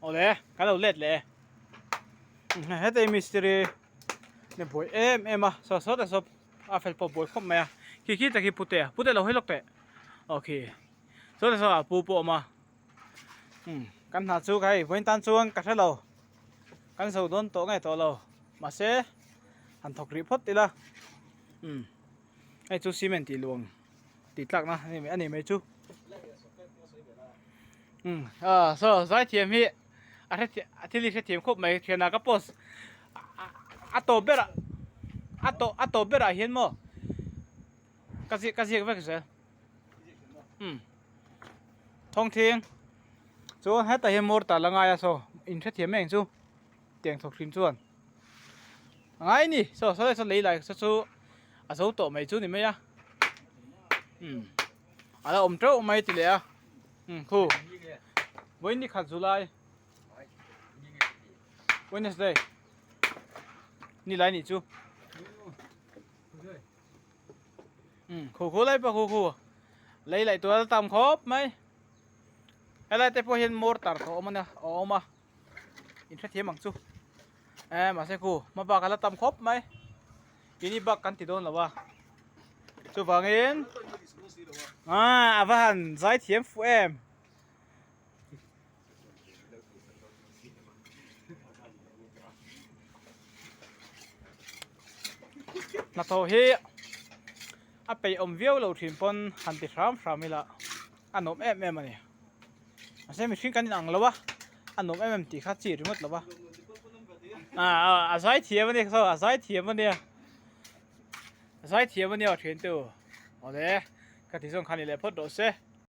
Awle kan lo let leh e heta hi mistiri ni buai em em a saw sawtah saw a fel pawh buai khawp mai a khi khi tak hi pute a pute lo hawi lawk teh aw khi sawtah saw a pu pawh a awm a umm kan hna chu hei vawiin tan chuan ka hre lo kan zo dawn tawh nge tawh lo mahse han thawk rih phawt ila umm hei chu cement tih luang tih tlakna a ni mai chu umm ah saw zaithiam hi a hre a thil hi hrethiam khawp mai thianah ka post a tawp berah a tawp a tawp berah hian maw ka ziak ka ziak vek zel umm thawngthing chuan hetah hian mortar la ngai a saw in hrethiam mai ang chu tiang thawk hrim chuan a ngai a ni saw saw saw lei lai saw chu a zo tawh mai chu ni mai a umm a la awm teuh mai ti leh a umm khu vawiin ni khat July Wednesday ni lai nih chu umm khu khu lai pawh khu khu lei laih tur a tam khawp mai helai te pawh hian mortar tawh a awm a nia a awm a. In hrethiam ang chu eh mahse khu hma bak a la tam khawp mai ini bak kan ti dawn lo a chuvangin ah a va han zai thiam fuh em. Hnathawh hi a peih awm viau lo thin pawn han ti hram hram ila a nuam em em a ni. Mahse mihring kan inang lo a, a nuam em em tih kha chi ringawt lo va. Ah a zai thiam a ni saw a zai thiam a nia. A zai thiam a nia thian tu. Awle ka ti zawng kha ni leh phawt rawh se.